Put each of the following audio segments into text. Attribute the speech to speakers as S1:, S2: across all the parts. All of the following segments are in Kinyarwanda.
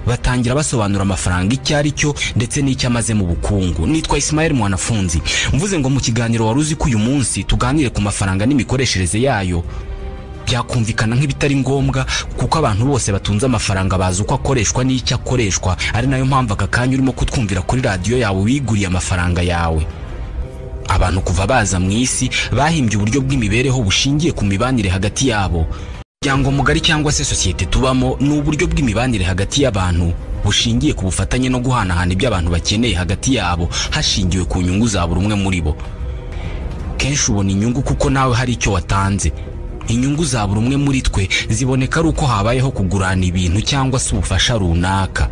S1: Batangira basobanura amafaranga icyo ari cyo ndetse n'icyo amaze mu bukungu. Nitwa Ismael Mwanafunzi. Mvuze ngo mu kiganiro Wari Uzi Ko uyu munsi tuganire ku mafaranga n'imikoreshereze yayo, byakumvikana nk'ibitari ngombwa, kuko abantu bose batunze amafaranga bazi uko akoreshwa n'icyo akoreshwa, ari nayo mpamvu aka kanya urimo kutwumvira kuri radiyo yawe wiguriye amafaranga yawe. Abantu kuva baza mu isi bahimbye uburyo bw'imibereho bushingiye ku mibanire hagati yabo. Umuryango mugari cyangwa se sosiyete tubamo ni uburyo bw'imibanire hagati y'abantu bushingiye ku bufatanye no guhanahana ibyo abantu bakeneye hagati yabo, hashingiwe ku nyungu za buri umwe muri bo. Kenshi ubona inyungu kuko nawe hari icyo watanze. Inyungu za buri umwe muri twe ziboneka ari uko habayeho kugurana ibintu cyangwa se ubufasha runaka.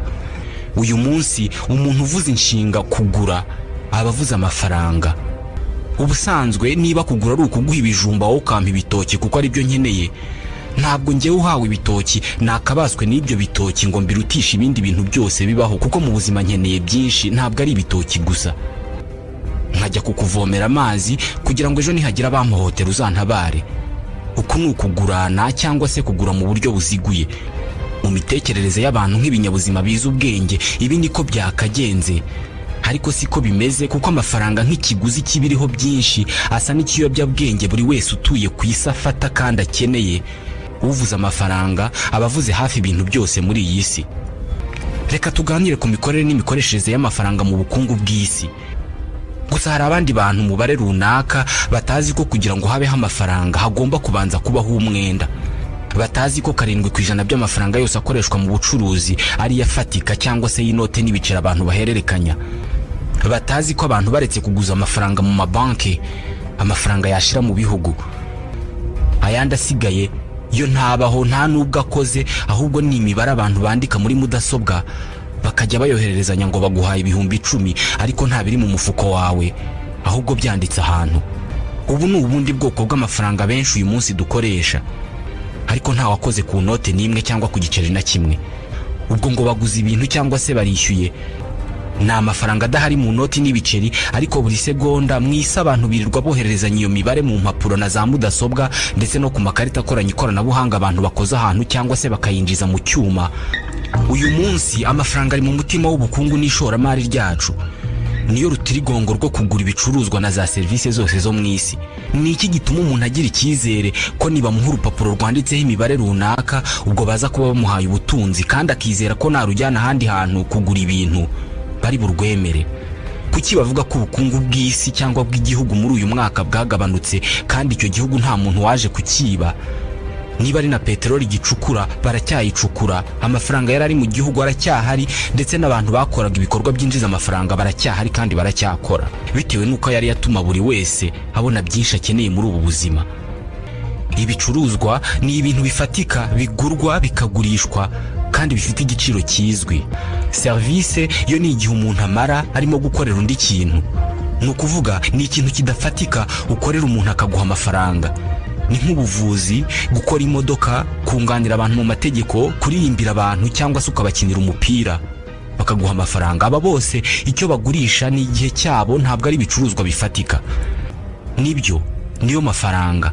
S1: Uyu munsi umuntu uvuze inshinga kugura aba avuze amafaranga. Ubusanzwe niba kugura ari ukuguha ibijumba wowe ukampa ibitoki kuko ari byo nkeneye, ntabwo njyewe uhawe ibitoki nakabaswe n'ibyo bitoki ngo mbirutishe ibindi bintu byose bibaho, kuko mu buzima nkeneye byinshi, ntabwo ari ibitoki gusa. Nkajya kukuvomera amazi kugira ngo ejo nihagira abampohotera uzantabare. Uku ni ukugurana cyangwa se kugura mu buryo buziguye. Mu mitekerereze y'abantu nk'ibinyabuzima bize ubwenge, ibi niko byakagenze, ariko siko bimeze, kuko amafaranga nk'ikiguzi kibiriho byinshi asa n'ikiyobyabwenge buri wese utuye ku isi afata kandi akeneye. Uvuze amafaranga aba avuze hafi ibintu byose muri iyi si. Reka tuganire ku mikorere n'imikoreshereze y'amafaranga mu bukungu bw'isi. Gusa hari abandi bantu umubare runaka batazi ko kugira ngo habeho amafaranga hagomba kubanza kubaho umwenda, batazi ko 7% by'amafaranga yose akoreshwa mu bucuruzi ari afatika cyangwa se y'inote n'ibiceri abantu bahererekanya, batazi ko abantu baretse kuguza amafaranga mu mabanki amafaranga yashira mu bihugu, ayandi asigaye yo ntabaho nta nubwo akoze, ahubwo ni imibare abantu bandika muri mudasobwa bakajya bayohererezanya ngo baguhaye 10,000, ariko nta biri mu mufuko wawe ahubwo byanditse ahantu. Ubu ni ubundi bwoko bw'amafaranga benshi uyu munsi dukoresha, ariko nta wakoze ku note n'imwe cyangwa ku giceri na kimwe. Ubwo ngo baguze ibintu cyangwa se barishyuye, ni amafaranga adahari mu noti n'ibiceri, ariko buri segonda mu isi abantu birirwa bohererezanya iyo mibare mu mpapuro na za mudasobwa ndetse no ku makarita akoranye ikoranabuhanga abantu bakoze ahantu cyangwa se bakayinjiza mu cyuma. Uyu munsi amafaranga ari mu mutima w'ubukungu n'ishoramari ryacu, niyo rutirigongo rwo kugura ibicuruzwa na za serivisi zose zo mu isi. Ni iki gituma umuntu agira icyizere ko nibamuha urupapuro rwanditseho imibare runaka ubwo baza kuba bamuhaye ubutunzi, kandi akizera ko narujyana ahandi hantu kugura ibintu bari burwemere? Kuki bavuga ko ubukungu bw'isi cyangwa bw'igihugu muri uyu mwaka bwagabanutse kandi icyo gihugu nta muntu waje kukiba? Niba ari na peteroli gicukura baracyayicukura, amafaranga yari ari mu gihugu aracyahari, ndetse n'abantu bakoraga ibikorwa byinjiza amafaranga baracyahari kandi baracyakora, bitewe n'uko yari yatuma buri wese abona byinshi akeneye muri ubu buzima. Ibicuruzwa ni ibintu bifatika bigurwa bikagurishwa kandi bifite igiciro kizwi. Service yo ni igihe umuntu amara arimo gukorera undi kintu, ni ukuvuga ni ikintu kidafatika ukorera umuntu akaguha amafaranga. Ni nk'ubuvuzi, gukora imodoka, kunganira abantu mu mategeko, kuririmbira abantu cyangwa se ukabakinira umupira bakaguha amafaranga. Aba bose icyo bagurisha ni igihe cyabo, ntabwo ari ibicuruzwa bifatika. Nibyo niyo mafaranga.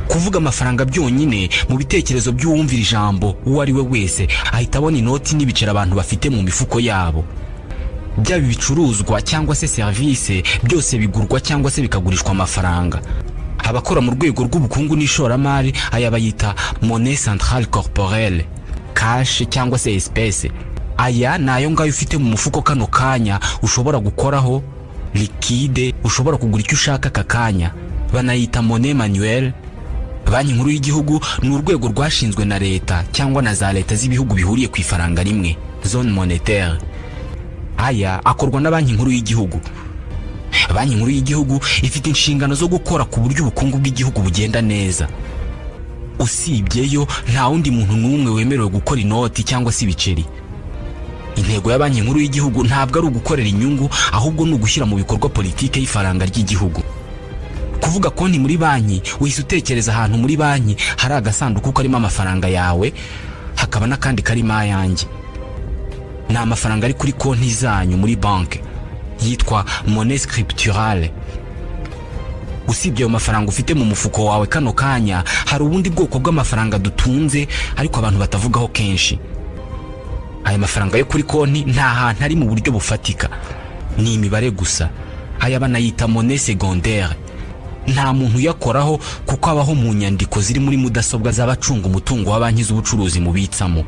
S1: Kuvuga amafaranga byonyine mu bitekerezo by'uwumvira ijambo uwo ari we wese ahita abona inoti n'ibiceri abantu bafite mu mifuko yabo. Byaba ibicuruzwa cyangwa se serivisi byose bigurwa cyangwa se bikagurishwa amafaranga. Abakora mu rwego rw'ubukungu n'ishoramari aya bayita monnaie centrale corporelle, cash cyangwa se espèce. Aya ni ayo ngayo ufite mu mufuko kano kanya ushobora gukoraho liquide, ushobora kugura icyo ushaka aka kanya. Banayita monnaie manuelle. Banki Nkuru y'Igihugu ni urwego rwashinzwe na leta cyangwa na za leta z'ibihugu bihuriye ku ifaranga rimwe, zone monétaire. Aya akorwa na Banki Nkuru y'Igihugu. Banki Nkuru y'Igihugu ifite inshingano zo gukora ku buryo ubukungu bw'igihugu bugenda neza. Usibyeyo nta wundi muntu n'umwe wemerewe gukora inoti cyangwa se ibiceri. Intego ya Banki Nkuru y'Igihugu ntabwo ari ugukorera inyungu, ahubwo ni ugushyira mu bikorwa politike y'ifaranga ry'igihugu. Kuvuga konti muri banki, uhise utekereza ahantu muri banki hari agasanduku karimo amafaranga yawe, hakaba n'akandi karimo ayanjye. Ni amafaranga ari kuri konti zanyu muri banki, yitwa monnaie scripturale. Usibye ayo mafaranga ufite mu mufuko wawe kano kanya, hari ubundi bwoko bw'amafaranga dutunze ariko abantu batavugaho kenshi. Aya Mafaranga yo kuri konti nta hantu ari mu buryo bufatika, ni imibare gusa. Aya banayita monnaie secondaire. Nta muntu uyakoraho kuko abaho mu nyandiko ziri muri mudasobwa z'abacunga umutungo wa banki z'ubucuruzi mubitsamo.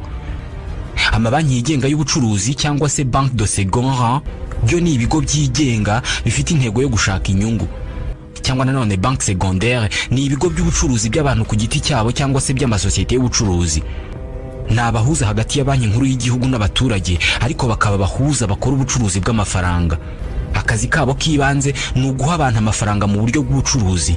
S1: Amabanki yigenga y'ubucuruzi cyangwa se banque de second rang byo ni ibigo byigenga bifite intego yo gushaka inyungu. Cyangwa nanone banque secondaire ni ibigo by'ubucuruzi by'abantu ku giti cyabo cyangwa se by'amasosiyete y'ubucuruzi. Ni abahuza hagati ya banki nkuru y'igihugu n'abaturage, ariko bakaba abahuza bakora ubucuruzi bw'amafaranga. Akazi kabo k'ibanze ni uguha abantu amafaranga mu buryo bw'ubucuruzi.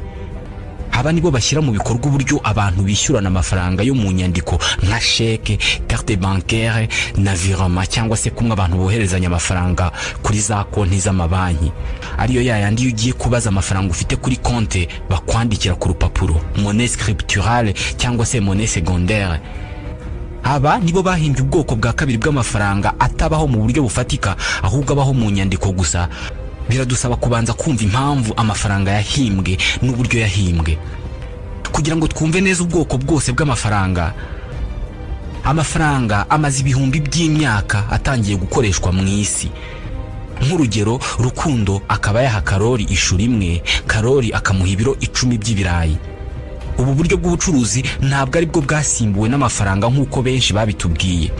S1: Aba nibo bashyira mu bikorwa uburyo abantu bishyurana amafaranga yo mu nyandiko nka chèque, carte bancaire na virement, cyangwa se kumwe abantu boherezanya amafaranga kuri za konti z'amabanki, ariyo yayandi iyo ugiye kubaza amafaranga ufite kuri konte bakwandikira ku rupapuro, monnaie scripturale cyangwa se monnaie secondaire. Aba nibo bahimbye ubwoko bwa kabiri bw'amafaranga atabaho mu buryo bufatika, ahubwo abaho mu nyandiko gusa. Biradusaba kubanza kumva impamvu amafaranga yahimbwe n'uburyo yahimbwe kugira ngo twumve neza ubwoko bwose bw'amafaranga. Amafaranga amaze ibihumbi by'imyaka atangiye gukoreshwa mu isi. Nk'urugero, Rukundo akaba yaha Karori ishu rimwe, Karori akamuha ibiro 10 by'ibirayi. Ubu buryo bw'ubucuruzi ntabwo ari bwo bwasimbuwe n'amafaranga nk'uko benshi babitubwiye.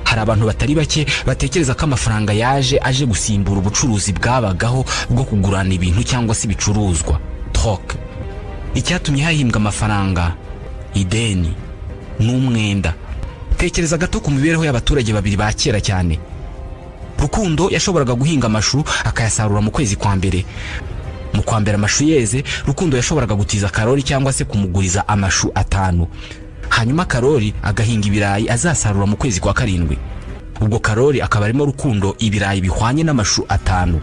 S1: Hari abantu batari bake batekereza ko amafaranga yaje aje gusimbura ubucuruzi bwabagaho bwo kugurana ibintu cyangwa se ibicuruzwa, troc. Icyatumye hahimbwa amafaranga, ideni n'umwenda. Tekereza gato ku mibereho y'abaturage babiri ba kera cyane. Rukundo yashoboraga guhinga amashu akayasarura mu kwezi kwa mbere. Mu kwa mbere amashu yeze, Rukundo yashoboraga gutiza Karori cyangwa se kumuguriza amashu 5. Hanyuma Karori agahinga ibirayi azasarura mu kwezi kwa 7. Ubwo Karori akaba arimo Rukundo ibirayi bihwanye n'amashu 5.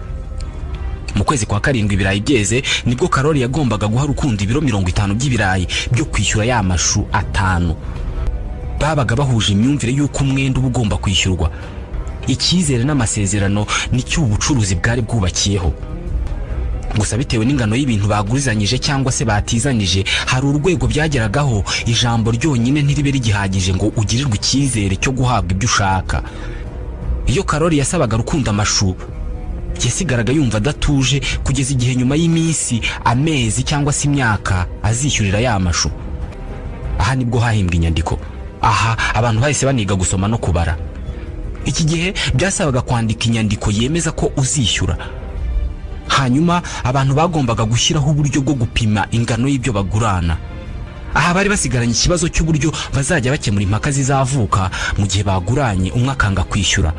S1: Mu kwezi kwa 7 ibirayi byeze, nibwo Karori yagombaga guha Rukundo ibiro 50 by'ibirayi byo kwishyura ya mashu 5. Babaga bahuje imyumvire y'uko umwenda uba ugomba kwishyurwa. Icyizere n'amasezerano nicyo ubucuruzi bwari bwubakiyeho. Gusa bitewe n'ingano y'ibintu bagurizanyije cyangwa se batizanyije, hari urwego byageragaho ijambo ryonyine ntiribe rigihagije ngo ugirirwe icyizere cyo guhabwa ibyo ushaka. Iyo Karori yasabaga Rukundo amashu, yasigaraga yumva adatuje kugeza igihe nyuma y'iminsi, amezi cyangwa se imyaka azishyurira ya mashu. Aha nibwo hahimbwa inyandiko. Aha abantu bahise baniga gusoma no kubara. Iki gihe byasabaga kwandika inyandiko yemeza ko uzishyura. Hanyuma abantu bagombaga gushyiraho uburyo bwo gupima ingano y'ibyo bagurana. Aha bari basigaranye ikibazo cy'uburyo bazajya bakemura impaka zizavuka mu gihe baguranye umwe akanga kwishyura.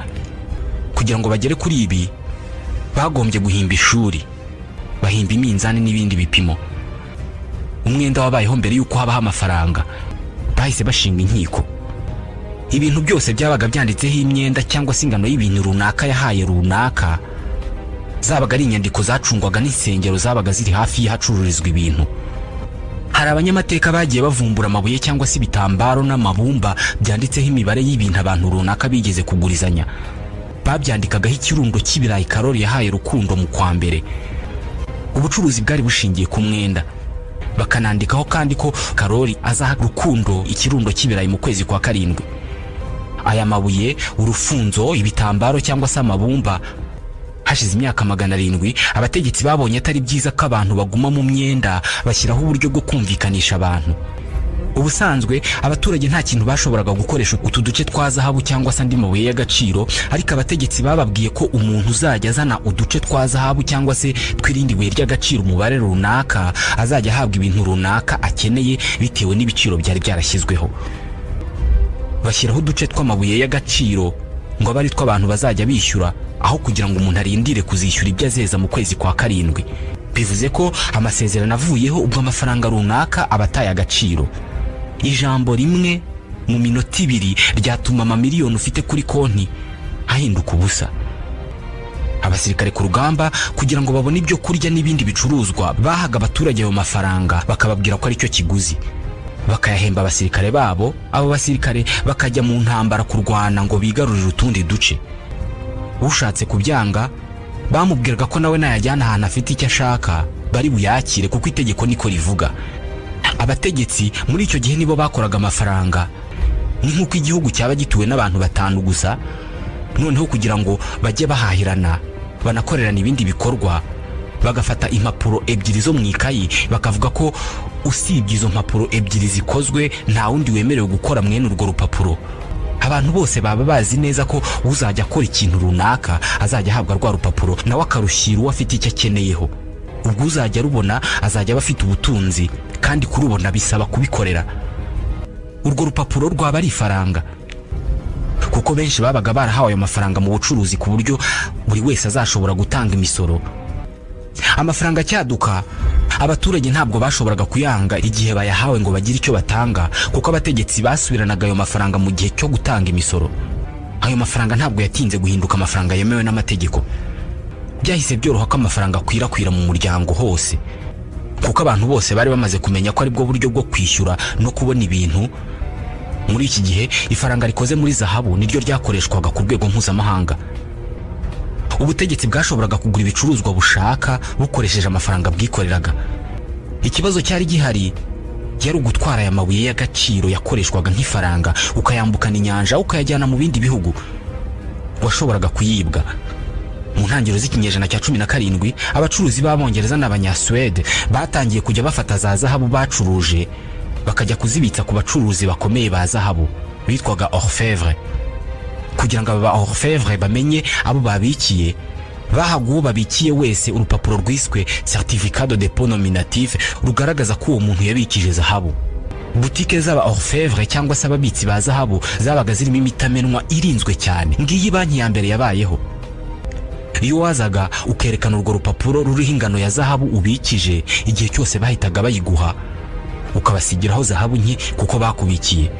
S1: Kugira ngo bagere kuri ibi, bagombye guhimba ishuri, bahimba iminzani n'ibindi bipimo. Umwenda wabayeho mbere y'uko habaho amafaranga, bahise bashinga inkiko. Ibintu byose byabaga byanditseho imyenda cyangwa se ingano y'ibintu runaka yahaye runaka, zabaga ari inyandiko zacungwaga n'insengero zabaga ziri hafi y'ahacururizwa ibintu. Hari abanyamateka bagiye bavumbura amabuye cyangwa se ibitambaro n'amabumba byanditseho imibare y'ibintu abantu runaka bigeze kugurizanya. Babyandikagaho ikirundo cy'ibirayi Karori yahaye Rukundo mu kwa mbere. Ubucuruzi bwari bushingiye ku mwenda. Bakanandikaho kandi ko Karori azaha Rukundo ikirundo cy'ibirayi mu kwezi kwa 7. Aya mabuye, urufunzo, ibitambaro cyangwa se amabumba, hashize imyaka 700 abategetsi babonye atari byiza ko abantu baguma mu myenda, bashyiraho uburyo bwo kumvikanisha abantu. Ubusanzwe abaturage nta kintu bashoboraga gukoresha utu duce twa zahabu cyangwa se andi mabuye y'agaciro, ariko abategetsi bababwiye ko umuntu uzajya azana uduce twa zahabu cyangwa se tw'irindi buye ry'agaciro umubare runaka azajya ahabwa ibintu runaka akeneye bitewe n'ibiciro byari byarashyizweho. Bashyiraho uduce tw'amabuye y'agaciro ngo abe ari two abantu bazajya bishyura, aho kugira ngo umuntu arindire kuzishyura ibyo azeza mu kwezi kwa 7. Bivuze ko amasezerano avuyeho ubwo amafaranga runaka abataye agaciro. Ijambo rimwe mu minota 2 ryatuma amamiliyoni ufite kuri konti ahinduka ubusa. Abasirikare ku rugamba kugira ngo babone ibyo kurya n'ibindi bicuruzwa bahaga abaturage ayo mafaranga, bakababwira ko aricyo kiguzi, bakayahemba abasirikare babo. Abo basirikare bakajya mu ntambara kurwana ngo bigarurire utundi duce. Ushatse kubyanga bamubwiraga ko nawe nayajyana ahantu afite icyo ashaka bari buyakire, kuko itegeko niko rivuga. Abategetsi muri icyo gihe nibo bakoraga amafaranga. Ni nk'uko igihugu cyaba gituwe n'abantu batanu gusa, noneho kugira ngo bajye bahahirana banakorerana ibindi bikorwa, bagafata impapuro ebyiri zo mu ikayi bakavuga ko usibye izo mpapuro ebyiri zikozwe nta wundi wemerewe gukora mwene urwo rupapuro. Abantu bose baba bazi neza ko uzajya akora ikintu runaka azajya ahabwa rwa rupapuro, nawe akarushyira uwo afite icyo akeneyeho. Ubwo uzajya rubona azajya aba afite ubutunzi, kandi kurubona bisaba kubikorera. Urwo rupapuro rwaba ari ifaranga, kuko benshi babaga barahawe ayo mafaranga mu bucuruzi ku buryo buri wese azashobora gutanga imisoro. Amafaranga acyaduka, abaturage ntabwo bashoboraga kuyanga igihe bayahawe ngo bagire icyo batanga, kuko abategetsi basubiranaga ayo mafaranga mu gihe cyo gutanga imisoro. Ayo mafaranga ntabwo yatinze guhinduka amafaranga yemewe n'amategeko. Byahise byoroha ko amafaranga akwirakwira mu muryango hose, kuko abantu bose bari bamaze kumenya ko aribwo buryo bwo kwishyura no kubona ibintu. Muri iki gihe ifaranga rikoze muri zahabu niryo ryakoreshwaga ku rwego mpuzamahanga. Ubutegetsi bwashoboraga kugura ibicuruzwa bushaka bukoresheje amafaranga bwikoreraga. Ikibazo cyari gihari yari ugutwara aya mabuye y'agaciro yakoreshwaga nk'ifaranga, ukayambukana inyanja ukayajyana mu bindi bihugu. Washoboraga kuyibwa. Mu ntangiriro z'ikinyejana cya 17, abacuruzi b'Abongereza n'Abanyasuwede batangiye kujya bafata za zahabu bacuruje bakajya kuzibitsa ku bacuruzi bakomeye ba zahabu bitwaga orfèvre. Kugira ngo aba orfèvre bamenye abo babikiye, bahaga uwo babikiye wese urupapuro rwiswe certificat de dépôt nominatif rugaragaza ko uwo muntu yabikije zahabu. Butike z'aba orfèvre cyangwa se ababitsi ba zahabu zabaga zirimo imitamenwa irinzwe cyane. Ngiyi banki ya mbere yabayeho. Iyo wazaga ukerekana urwo rupapuro ruriho ingano ya zahabu ubikije, igihe cyose bahitaga bayiguha, ukabasigiraho zahabu nke kuko bakubikiye.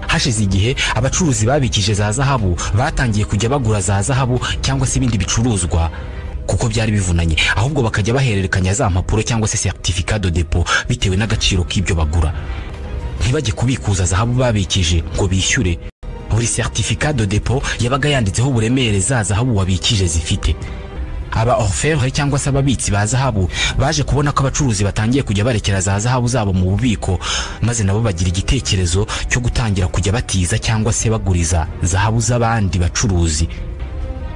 S1: Hashize igihe abacuruzi babikije za zahabu batangiye kujya bagura za zahabu cyangwa se ibindi bicuruzwa kuko byari bivunanye, ahubwo bakajya bahererekanya za mpapuro cyangwa se certificat de dépôt bitewe n'agaciro k'ibyo bagura. Ntibajye kubikuza zahabu babikije ngo bishyure. Buri certificat de dépôt yabaga yanditseho uburemere za zahabu wabikije zifite. Aba orfèvre cyangwa se ababitsi ba zahabu baje kubona ko abacuruzi batangiye kujya barekera za zahabu zabo mu bubiko, maze nabo bagira igitekerezo cyo gutangira kujya batiza cyangwa se baguriza zahabu z'abandi bacuruzi.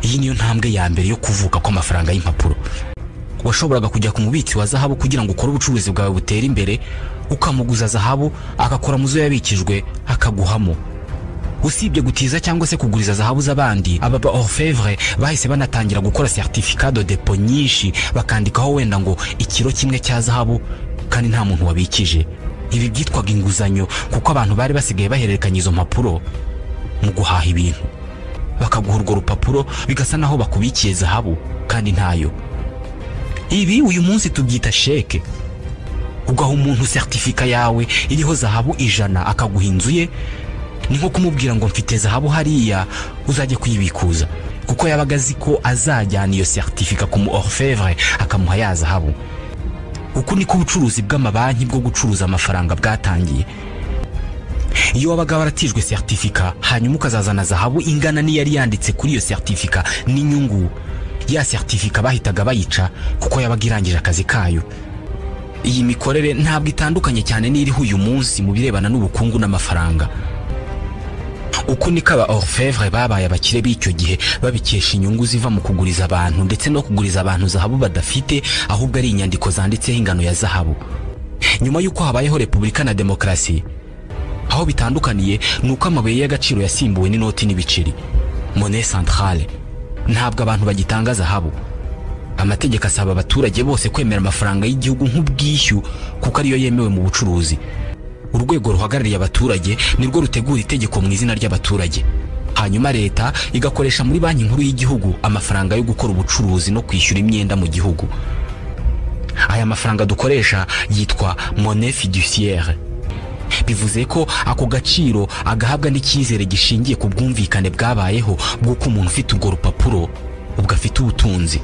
S1: Iyi niyo ntambwe ya mbere yo kuvuka kw'amafaranga y'impapuro. Washoboraga kujya ku mubitsi wa zahabu kugira ngo ukore ubucuruzi bwawe butere imbere, ukamuguza zahabu agakora muzo yabikijwe akaguhamo. Usibye gutiza cyangwa se kuguriza zahabu z'abandi, aba ba orfèvre bahise banatangira gukora certificat de dépôt nyinshi, bakandikaho wenda ngo ikiro kimwe cya zahabu kandi nta muntu wabikije. Ibi byitwaga inguzanyo kuko abantu bari basigaye bahererekanya izo mpapuro mu guhaha ibintu, bakaguha urwo rupapuro bigasa naho bakubikiye zahabu kandi ntayo. Ibi uyu munsi tubyita sheke. Ugaha umuntu certificat yawe iriho zahabu 100 akaguha inzu ye, ni nko kumubwira ngo mfite zahabu hariya uzajye kuyibikuza, kuko yabaga azi ko azajyana iyo certificat ku mu orfèvre akamuha ya zahabu. Uku niko ubucuruzi bw'amabanki bwo gucuruza amafaranga bwatangiye. Iyo wabaga waratijwe certificat hanyuma ukazazana zahabu ingana n'iyari yanditse kuri iyo certificat n'inyungu, ya certificat bahitaga bayica kuko yabaga irangije akazi kayo. Iyi mikorere ntabwo itandukanye cyane n'iriho uyu munsi mu birebana n'ubukungu n'amafaranga. Uku niko aba orfèvre babaye abakire b'icyo gihe, babikesha inyungu ziva mu kuguriza abantu ndetse no kuguriza abantu zahabu badafite, ahubwo ari inyandiko zanditseho ingano ya zahabu. Nyuma y'uko habayeho repubulika na demokarasi, aho bitandukaniye ni uko amabuye y'agaciro yasimbuwe n'inoti n'ibiceri, monnaie centrale. Ntabwo abantu bagitanga zahabu. Amategeko asaba abaturage bose kwemera amafaranga y'igihugu nk'ubwishyu kuko ariyo yemewe mu bucuruzi. Urwego ruhagarariye abaturage nirwo rutegura itegeko mu izina ry'abaturage, hanyuma leta igakoresha muri banki nkuru y'igihugu amafaranga yo gukora ubucuruzi no kwishyura imyenda mu gihugu. Aya mafaranga dukoresha yitwa monnaie fiduciaire. Bivuze ko ako gaciro agahabwa n'icyizere gishingiye ku bwumvikane bwabayeho bw'uko umuntu ufite urwo rupapuro ubwo afite ubutunzi.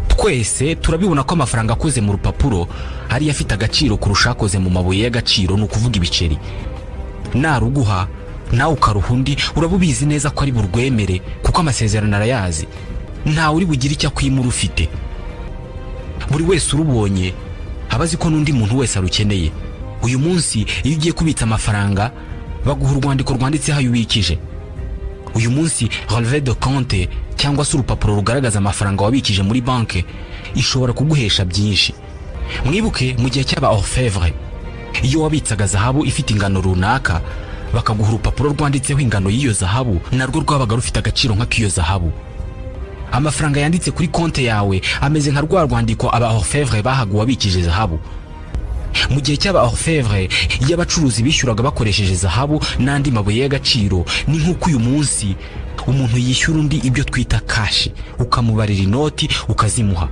S1: Twese turabibona ko amafaranga akoze mu rupapuro ari afite agaciro kurusha akoze mu mabuye y'agaciro, ni ukuvuga ibiceri. Naruguha nawe ukaruha undi, urabubizi neza ko ari burwemere kuko amasezerano arayazi. Ntawe uri bugire icyo akwimura ufite. Buri wese urubonye aba azi ko n'undi muntu wese arukeneye. Uyu munsi iyo ugiye kubitsa amafaranga Baguha urwandiko rwanditseho ayo ubikije. Uyu munsi relevé de compte cyangwa se urupapuro rugaragaza amafaranga wabikije muri banki ishobora kuguhesha byinshi. Mwibuke mu gihe cy'aba orfèvre, iyo wabitsaga zahabu ifite ingano runaka bakaguha urupapuro rwanditseho ingano y'iyo zahabu, narwo rwabaga rufite agaciro nk'ak'iyo zahabu. Amafaranga yanditse kuri konti yawe ameze nka rwa rwandiko aba orfèvre bahaga uwabikije zahabu. Mu gihe cy'aba orfèvre, iyo abacuruzi bishyuraga bakoresheje zahabu n'andi mabuye y'agaciro, ni nk'uko uyu munsi umuntu yishyura undi ibyo twita cash, ukamubarira inoti ukazimuha.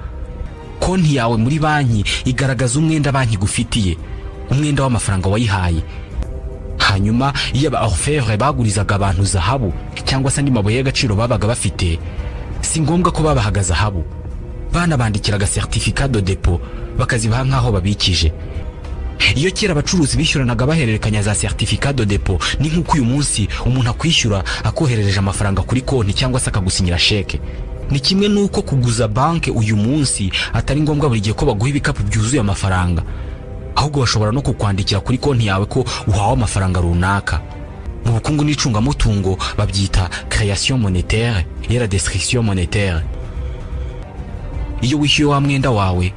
S1: Konti yawe muri banki igaragaza umwenda banki igufitiye, umwenda w'amafaranga wayihaye. Hanyuma iyo aba orfèvre bagurizaga abantu zahabu cyangwa se andi mabuye y'agaciro babaga bafite, si ngombwa ko babahaga zahabu, banabandikiraga certificat de dépôt bakazibaha nk'aho babikije. Iyo kera abacuruzi bishyuranaga bahererekanya za certificat de dépôt, ni nk'uko uyu munsi umuntu akwishyura akoherereje amafaranga kuri konti cyangwa se akagusinyira sheke. Ni kimwe n'uko kuguza banki uyu munsi atari ngombwa buri gihe ko baguha ibikapu byuzuye amafaranga, ahubwo bashobora no kukwandikira kuri konti yawe ko uhawe amafaranga runaka. Mu bukungu n'icungamutungo babyita création monétaire et la destruction monétaire. Iyo wishyuye wa mwenda wawe,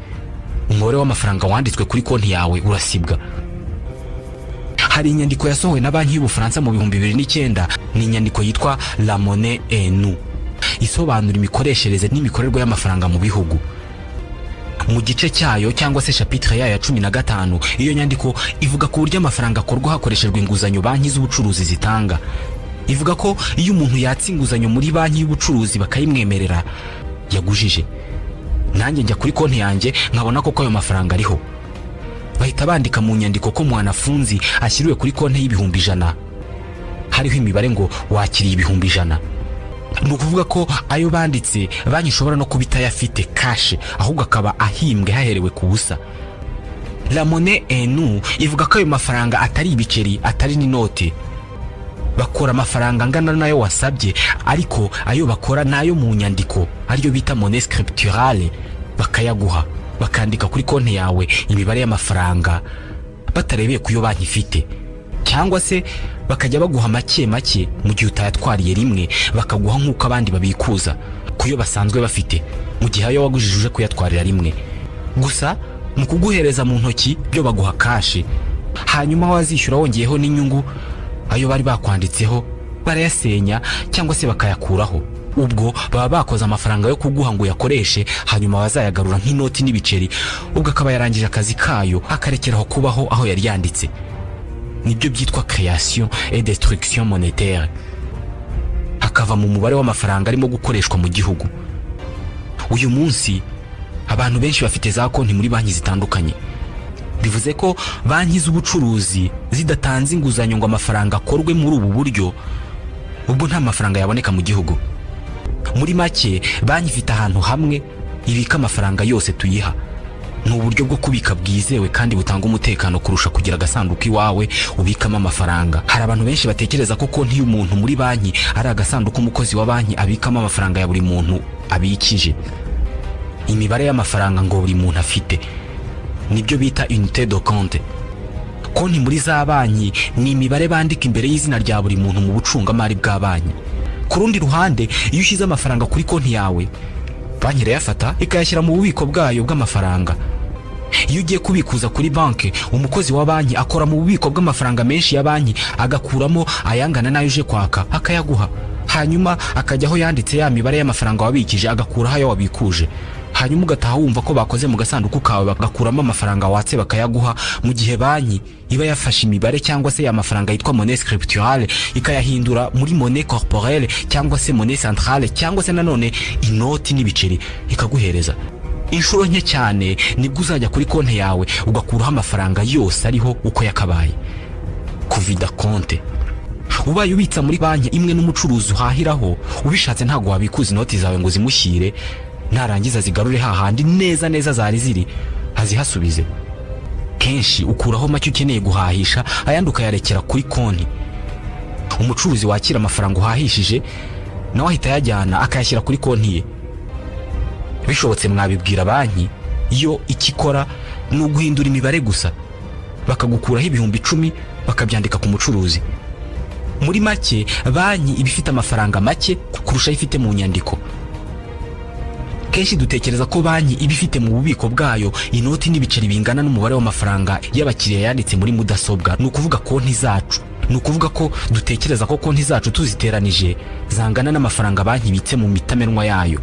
S1: umubare w'amafaranga wanditswe kuri konti yawe urasibwa. Hari inyandiko yasohowe na Banki y'Ubufaransa mu 2009, ni inyandiko yitwa La Monnaie et nous, isobanura imikoreshereze n'imikorerwe y'amafaranga mu bihugu. Mu gice cyayo cyangwa se chapitre yayo ya 15, iyo nyandiko ivuga ku buryo amafaranga akorwa hakoreshejwe inguzanyo banki z'ubucuruzi zitanga. Ivuga ko iyo umuntu yatse inguzanyo muri banki y'ubucuruzi bakayimwemerera, yagujije, nanjye njya kuri konti yanjye nkabona koko ayo mafaranga ariho, bahita bandika mu nyandiko ko Mwanafunzi ashyiriwe kuri konti y'100,000, hariho imibare ngo wakiriye 100,000. Ni ukuvuga ko ayo banditse banki ishobora no kuba itayafite cash, ahubwo akaba ahimbwe haherewe ku busa. La Monnaie et nous ivuga ko ayo mafaranga atari ibiceri, atari n'inote. Bakora amafaranga angana nayo wasabye, ariko ayo bakora nayo mu nyandiko, ariyo bita monnaie scripturale, bakayaguha bakandika kuri konti yawe imibare y'amafaranga batarebeye ku yo banki ifite, cyangwa se bakajya baguha make make mu gihe utayatwariye rimwe, bakaguha nk'uko abandi babikuza ku yo basanzwe bafite, mu gihe ayo wagujije uje kuyatwarira rimwe. Gusa mu kuguhereza mu ntoki byo baguha cash, hanyuma wazishyura wongeyeho n'inyungu, ayo bari bakwanditseho barayasenya cyangwa se bakayakuraho. Ubwo baba bakoze amafaranga yo kuguha ngo uyakoreshe, hanyuma bazayagarura nk'inoti n'ibiceri, ubwo akaba yarangije akazi kayo, akarekeraho kubaho aho yari yanditse. Nibyo byitwa création et destruction monétaire, hakava mu mubare w'amafaranga arimo gukoreshwa mu gihugu. Uyu munsi abantu benshi bafite za konti muri banki zitandukanye, bivuze ko banki z'ubucuruzi zidatanze inguzanyo ngo amafaranga akorwe muri ubu buryo, ubwo nta mafaranga yaboneka mu gihugu. Muri make, banki ifite ahantu hamwe ibika amafaranga yose tuyiha. Ni uburyo bwo kubika bwizewe kandi butanga umutekano kurusha kugira agasanduku iwawe ubikamo amafaranga. Hari abantu benshi batekereza ko konti y'umuntu muri banki ari agasanduku umukozi wa banki abikamo amafaranga ya buri muntu abikije, imibare y'amafaranga ngo buri muntu afite, nibyo bita unité de compte. Konti muri za banki ni imibare bandika imbere y'izina rya buri muntu mu bucungamari bwa banki. Ku rundi ruhande, iyo ushyize amafaranga kuri konti yawe, banki irayafata ikayashyira mu bubiko bwayo bw'amafaranga. Iyo ugiye kubikuza kuri banki, umukozi wa banki akora mu bubiko bw'amafaranga menshi ya banki, agakuramo ayangana n'ayo uje kwaka akayaguha, hanyuma akajya aho yanditse ya mibare y'amafaranga wabikije agakuraho ayo wabikuje, hanyuma ugataha wumva ko bakoze mu gasanduku kawe bagakuramo amafaranga watse bakayaguha, mu gihe banki iba yafashe imibare cyangwa se ya mafaranga yitwa monnaie scripturale ikayahindura muri monnaie corporelle cyangwa se monnaie centrale cyangwa se nanone inoti n'ibiceri ikaguhereza. Inshuro nke cyane nibwo uzajya kuri konti yawe ugakuraho amafaranga yose ariho uko yakabaye. Kuvida konte, ubaye ubitsa muri banki imwe n'umucuruzi uhahiraho, ubishatse ntabwo wabikuza inoti zawe ngo zimushyire, narangiza zigarure hahandi neza neza zari ziri azihasubize. Kenshi ukuraho make ukeneye guhahisha, ayandi ukayarekera kuri konti. Umucuruzi wakira amafaranga uhahishije nawe ahita ayajyana akayashyira kuri konti ye. Bishobotse mwabibwira banki, yo ikikora ni uguhindura imibare gusa, bakagukuraho 10,000 bakabyandika ku mucuruzi. Muri make, banki iba ifite amafaranga make kurusha ayo ifite mu nyandiko. Kenshi dutekereza ko banki iba ifite mu bubiko bwayo inoti n'ibiceri bingana n'umubare w'amafaranga y'abakiriya yanditse muri mudasobwa, ni ukuvuga konti zacu. Ni ukuvuga ko dutekereza ko konti zacu tuziteranije zangana n'amafaranga banki ibitse mu mitamenwa yayo.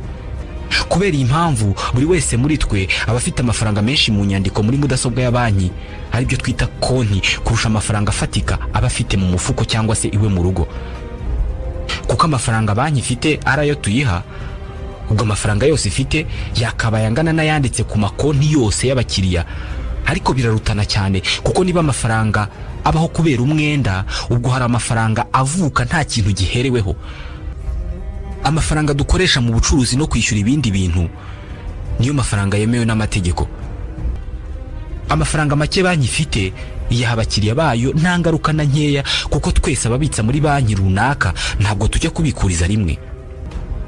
S1: Kubera iyi mpamvu, buri wese muri twe aba afite amafaranga menshi mu nyandiko muri mudasobwa ya banki, aribyo twita konti, kurusha amafaranga afatika aba afite mu mufuko cyangwa se iwe mu rugo. Kuko amafaranga banki ifite ari ayo tuyiha, ubwo amafaranga yose ifite yakabaye angana n'ayanditse ku makonti yose y'abakiriya. Ariko birarutana cyane, kuko niba amafaranga abaho kubera umwenda, ubwo hari amafaranga avuka nta kintu gihereweho. Amafaranga dukoresha mu bucuruzi no kwishyura ibindi bintu niyo mafaranga yemewe n'amategeko. Amafaranga make banki ifite iyaha abakiriya bayo nta ngaruka na nkeya, kuko twese ababitsa muri banki runaka ntabwo tujya kubikuriza rimwe.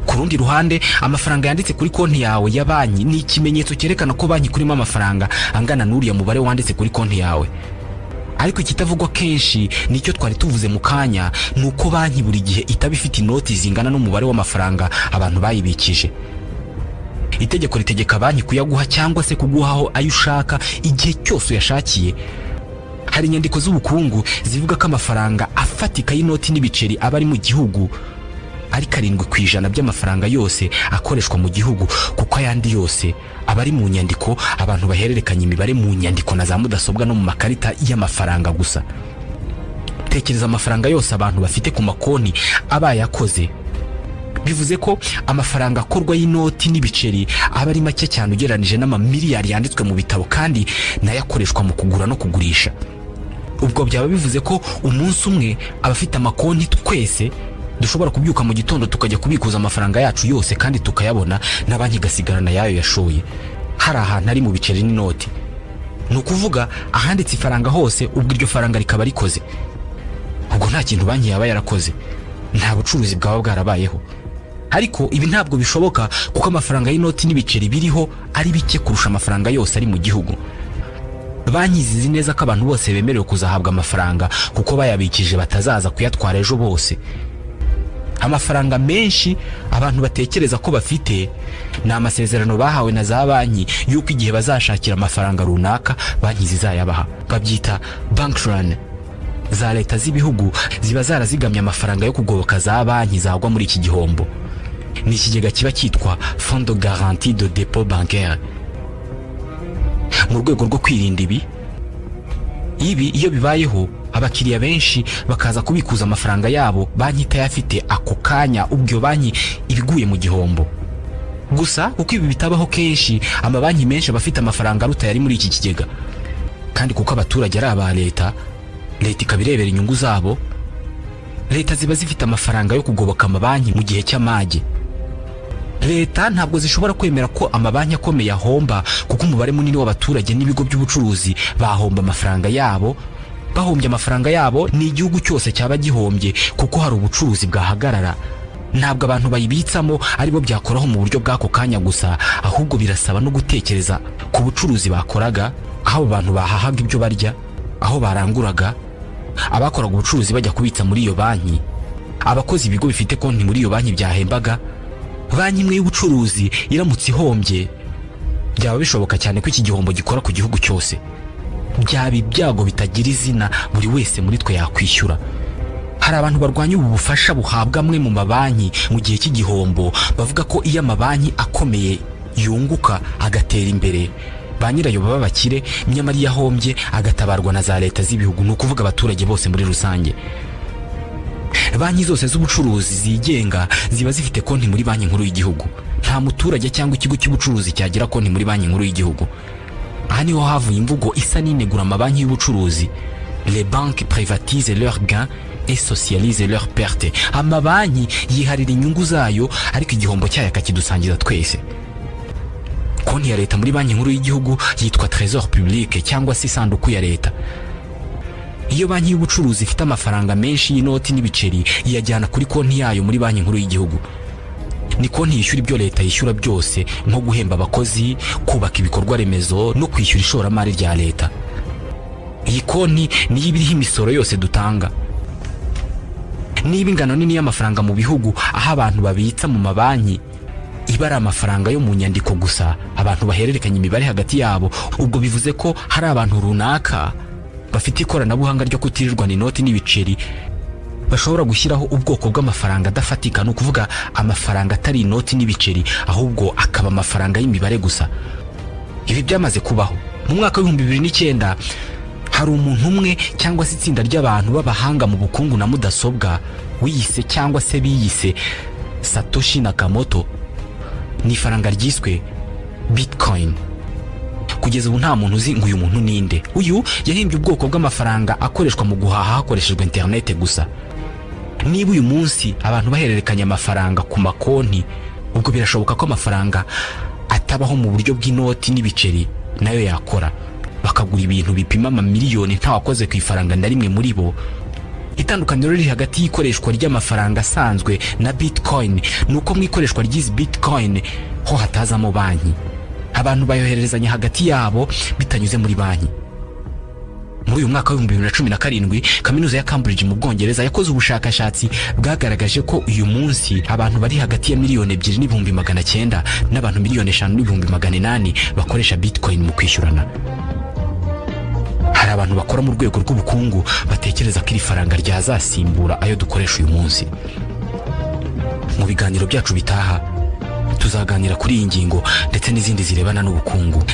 S1: Ku rundi ruhande, amafaranga yanditse kuri konti yawe ya banki ni ikimenyetso cyerekana ko banki kurimo amafaranga angana n'uriya mubare wanditse kuri konti yawe. Ariko ikitavugwa kenshi nicyo twari tuvuze mu kanya, ni uko banki buri gihe itaba ifite inoti zingana n'umubare w'amafaranga abantu bayibikije. Itegeko ritegeka banki kuyaguha cyangwa se kuguhaho ayo ushaka igihe cyose uyashakiye. Hari inyandiko z'ubukungu zivuga ko amafaranga afatika y'inoti n'ibiceri aba ari mu gihugu ari 7% by'amafaranga yose akoreshwa mu gihugu, kuko ayandi yose aba ari mu nyandiko, abantu bahererekanya imibare mu nyandiko na za mudasobwa no mu makarita y'amafaranga gusa. Tekereza amafaranga yose abantu bafite ku makonti abaye akoze. Bivuze ko amafaranga akorwa y'inoti n'ibiceri aba ari make cyane ugereranije n'amamiliyari yanditswe mu bitabo, kandi nayo akoreshwa mu kugura no kugurisha. Ubwo byaba bivuze ko umunsi umwe abafite amakonti twese dushobora kubyuka mu gitondo tukajya kubikuza amafaranga yacu yose kandi tukayabona, na banki igasigarana yayo yashoye. Hari ahantu ari mu biceri n'inoti, ni ukuvuga ahanditse ifaranga hose, ubwo iryo faranga rikaba rikoze. Ubwo nta kintu banki yaba yarakoze, nta bucuruzi bwaba bwarabayeho. Ariko ibi ntabwo bishoboka, kuko amafaranga y'inoti n'ibiceri biriho ari bike kurusha amafaranga yose ari mu gihugu. Banki zizi neza ko abantu bose bemerewe kuzahabwa amafaranga kuko bayabikije batazaza kuyatwara ejo bose. Amafaranga menshi abantu batekereza ko bafite ni amasezerano bahawe na za banki yuko igihe bazashakira amafaranga runaka banki zizayabaha. Babyita bank run. Za leta z'ibihugu ziba zarazigamye amafaranga yo kugoboka za banki zagwa muri iki gihombo. Ni ikigega kiba cyitwa Fonds de garantie de dépôt bancaire. Mu rwego rwo kwirinda ibi iyo bibayeho, abakiriya benshi bakaza kubikuza amafaranga yabo banki itayafite ako kanya, ubwo banki ibiguye mu gihombo. Gusa kuko ibi bitabaho kenshi, amabanki menshi abafite amafaranga aruta yari muri iki kigega. Kandi kuko abaturage ari aba leta, leta ikabirebera inyungu zabo, leta ziba zifite amafaranga yo kugoboka amabanki mu gihe cy'amage. Leta ntabwo zishobora kwemera ko amabanki akomeye ahomba, kuko umubare munini w'abaturage n'ibigo by'ubucuruzi bahomba amafaranga yabo. Bahombye amafaranga yabo ni igihugu cyose cyaba gihombye, kuko hari ubucuruzi bwahagarara. Ntabwo abantu bayibitsamo aribo byakoraho mu buryo bw'ako kanya gusa, ahubwo birasaba no gutekereza ku bucuruzi bakoraga, aho abantu bahahaga ibyo barya, aho baranguraga, abakoraga ubucuruzi bajya kubitsa muri iyo banki, abakozi ibigo bifite konti muri iyo banki byahembaga. Banki imwe y'ubucuruzi iramutse ihombye, byaba bishoboka cyane ko iki gihombo gikora ku gihugu cyose. Byaba ibyago bitagira izina buri wese muri twe yakwishyura. Hari abantu barwanya ubu bufasha buhabwa amwe mu mabanki mu gihe cy'igihombo, bavuga ko iyo amabanki akomeye yunguka agatera imbere, ba nyirayo baba bakire, nyamara iyo ahombye agatabarwa na za leta z'ibihugu, ni ukuvuga abaturage bose muri rusange. Banki zose z'ubucuruzi zigenga ziba zifite konti muri Banki Nkuru y'Igihugu. Nta muturage cyangwa ikigo cy'ubucuruzi cyagira konti muri Banki Nkuru y'Igihugu. Aha niho havuye imvugo isa n'inegura amabanki y'ubucuruzi: les banques privatisent leurs gains et socialisent leurs pertes. Amabanki yiharira inyungu zayo, ariko igihombo cyayo akakidusangiza twese. Konti ya leta muri Banki Nkuru y'Igihugu yitwa Trésor public cyangwa se isanduku ya leta. Iyo banki y'ubucuruzi ifite amafaranga menshi y'inoti n'ibiceri, iyajyana kuri konti yayo muri Banki Nkuru y'Igihugu. Ni konti yishyura ibyo leta yishyura byose, nko guhemba abakozi, kubaka ibikorwa remezo no kwishyura ishoramari rya leta. Iyi konti niyo iba iriho imisoro yose dutanga. Niba ingano nini y'amafaranga mu bihugu aho abantu babitsa mu mabanki iba ari amafaranga yo mu nyandiko gusa, abantu bahererekanya imibare hagati yabo, ubwo bivuze ko hari abantu runaka bafite ikoranabuhanga ryo kutirirwana inoti n'ibiceri bashobora gushyiraho ubwoko bw'amafaranga adafatika, ni ukuvuga amafaranga atari inoti n'ibiceri ahubwo akaba amafaranga y'imibare gusa. Ibi byamaze kubaho mu mwaka wa 2009. Hari umuntu umwe cyangwa se itsinda ry'abantu b'abahanga mu bukungu na mudasobwa wiyise cyangwa se biyise Satoshi Nakamoto, ni ifaranga ryiswe Bitcoin. Kugeza ubu nta muntu uzi ngo uyu muntu ninde. Uyu yahimbye ubwoko bw'amafaranga akoreshwa mu guhaha hakoreshejwe interinete gusa. Niba uyu munsi abantu bahererekanya amafaranga ku makonti, ubwo birashoboka ko amafaranga atabaho mu buryo bw'inoti n'ibiceri nayo yakora, bakagura ibintu bipima amamiliyoni ntawakoze ku ifaranga na rimwe muri bo. Itandukaniro riri hagati y'ikoreshwa ry'amafaranga asanzwe na Bitcoin ni uko mu ikoreshwa ry'izi Bitcoin ho hatazamo banki, abantu bayohererezanya hagati yabo bitanyuze muri banki. Muri uyu mwaka wa 2017, kaminuza ya Cambridge mu Bwongereza yakoze ubushakashatsi bwagaragaje ko uyu munsi abantu bari hagati ya 2,900,000 n'abantu 5,800,000 bakoresha Bitcoin mu kwishyurana. Hari abantu bakora mu rwego rw'ubukungu batekereza ko iri faranga ryazasimbura ayo dukoresha uyu munsi. Mu biganiro byacu bitaha tuzaganira kuri iyi ngingo ndetse n'izindi zirebana n'ubukungu.